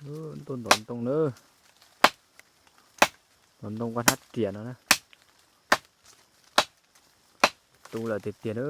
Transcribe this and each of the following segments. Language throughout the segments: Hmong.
Tuaj ntov ntoo na. Ntov ntoo koj hnab riam no na. Tu lawm tiag tiag na.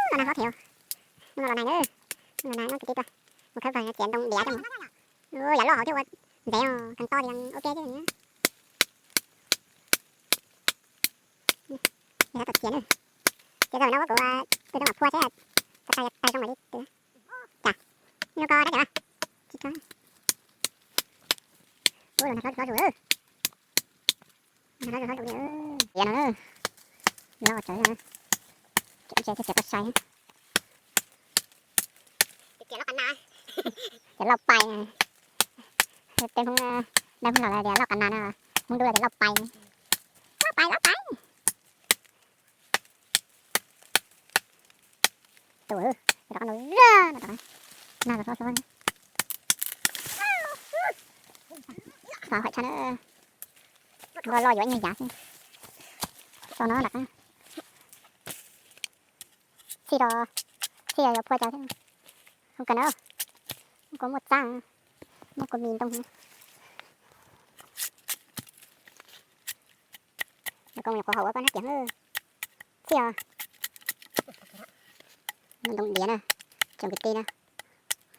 Los nag hlob thiab. Los nag, los nag, mus khawb vawg txiav ntoo diav coj mus. Yav loj hauv thiab ua ntev, kheev to li ua ke xwb. Yog tab tom txiav na. Txiav tau no kuv tus zoo mam phua thiab, tag tag zoo mam li. Cas, zoo ko dab cov tsis tso. Ua los nag hlob hlob zus. Nag hlob hlob zus li. Tiav no na, loj tsav no, tseem tseem txiav tau sai. Tiav lauj pais, tej Hmoob, dab Hmoob los lawv tias lauj qas nas no, Hmoob Dub lawv tias lauj pais. Lauj pais, lauj pais. Tus rov qab no, no rov qab, nag hlob hlob, xav hais tshaj na, nqa loj yuav ib nyuag yav xwb, sau no rov qab. Txhij los, txhij yuav phua cas thiab. Zoo kawg na, kua muaj txab, muaj kua mis ntoo. Lawv koob nyuam qhuav haum ua koj nab tiam. Txhij os. Muaj ntoo diav na, tsoom kwv tij na,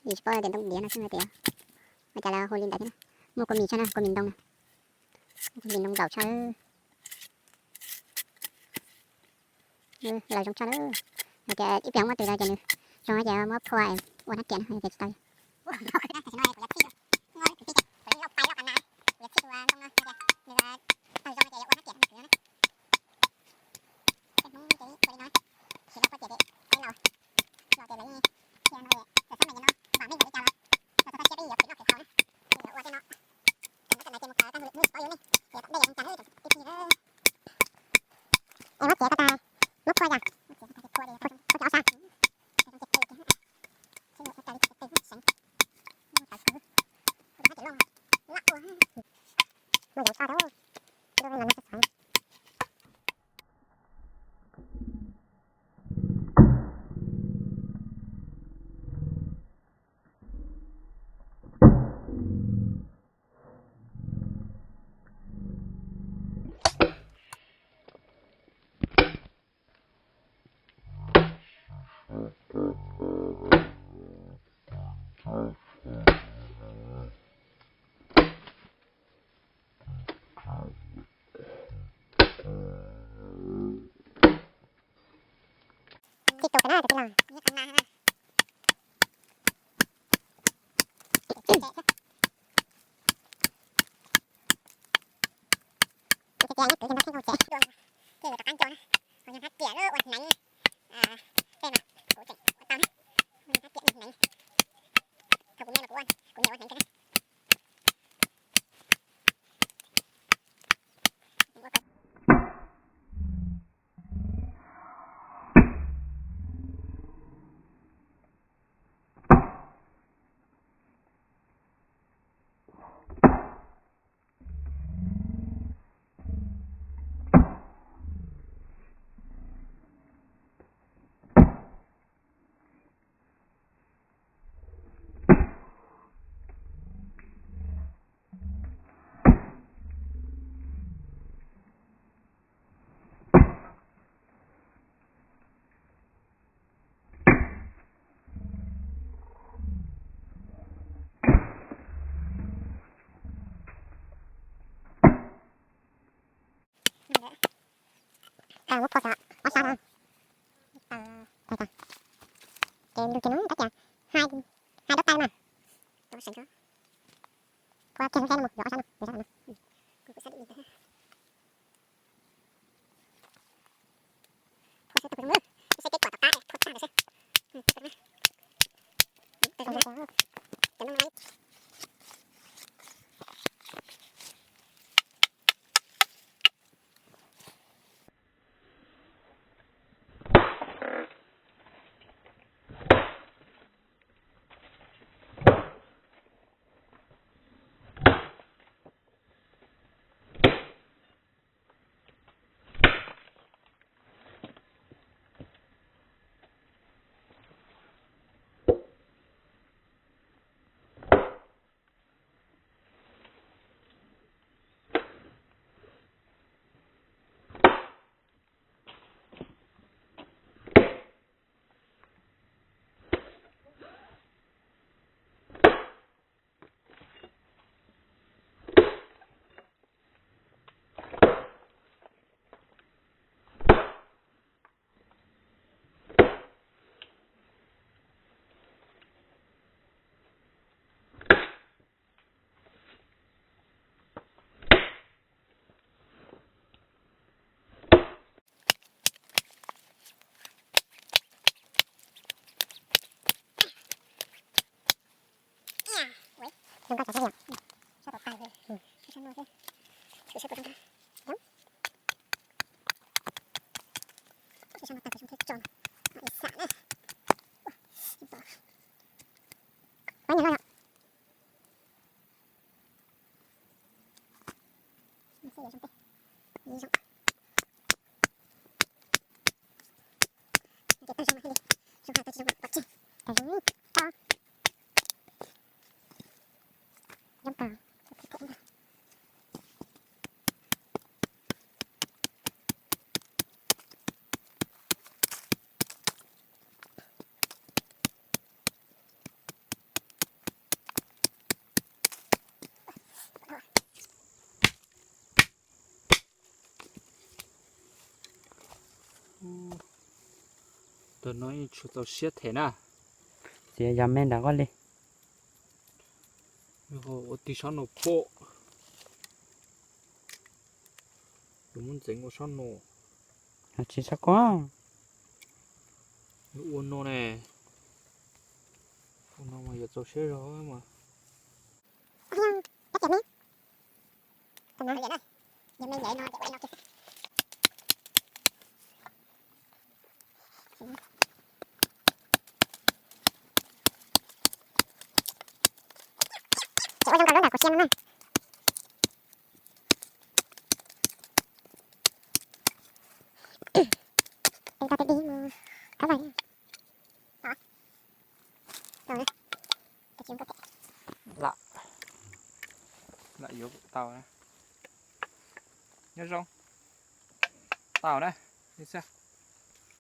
yus tsis paub tias ntoo diav no xwb no tias, ua cas lawv hu li ntawd thiab na. Muaj kua mis tshaj na, kua mis ntoo na, kua mis ntoo nplaum tshaj. Lawv zoo tshaj na, hais tias ib pliag muab tus no ces nws zoo ces muab phua ua nab riam no ces tsis tau li. Es muab txiav ko tas, muab phua yom, muab cov ob sab. Muab yov tso rau, Tib tug na, tus tij laug. Ces nyob kwv ces nrog kheej hau tsev, ces rov qab nco na, ua nyuag hab riam ua hneev, tej mas kuv tseem ua tau na, ua nyuag hab riam ua hneev, thaum kuv me mas kuv, kuv nyiam ua hneev kawg na. Muab phua xav ob sab na. Ces lug ces no tab cas hai, hai dab tai na. Phua kiag lub nqe no mus yuav ob sab no, yuav sab no. Phua xwb tau kuv zoo na, saib kết quả tom qab phua tag lawm xwb. Zoo nkauj tsawv thiab li. Sab tau tawg li. Sab no thiab. Sab tau zoo nkauj. Sab no tawg tau zoo thiab tso. Mam li xam na. Ua, nyob no. Tus no yeej tshuav txaus siab them na. Txiav yam me nram koj li. Ua tig sab no pom. Yus muab ntxeev ua sab no. Tsis sab ko. Ua no ne. Ua no mas yus txaus siab zog mas. Ces ua zoo rau lub ntawm kuv sia no na. Tau tau tib mus kab laig. Lam, lam yuav tau na. Nyob zoo. Tau na. Li xwb.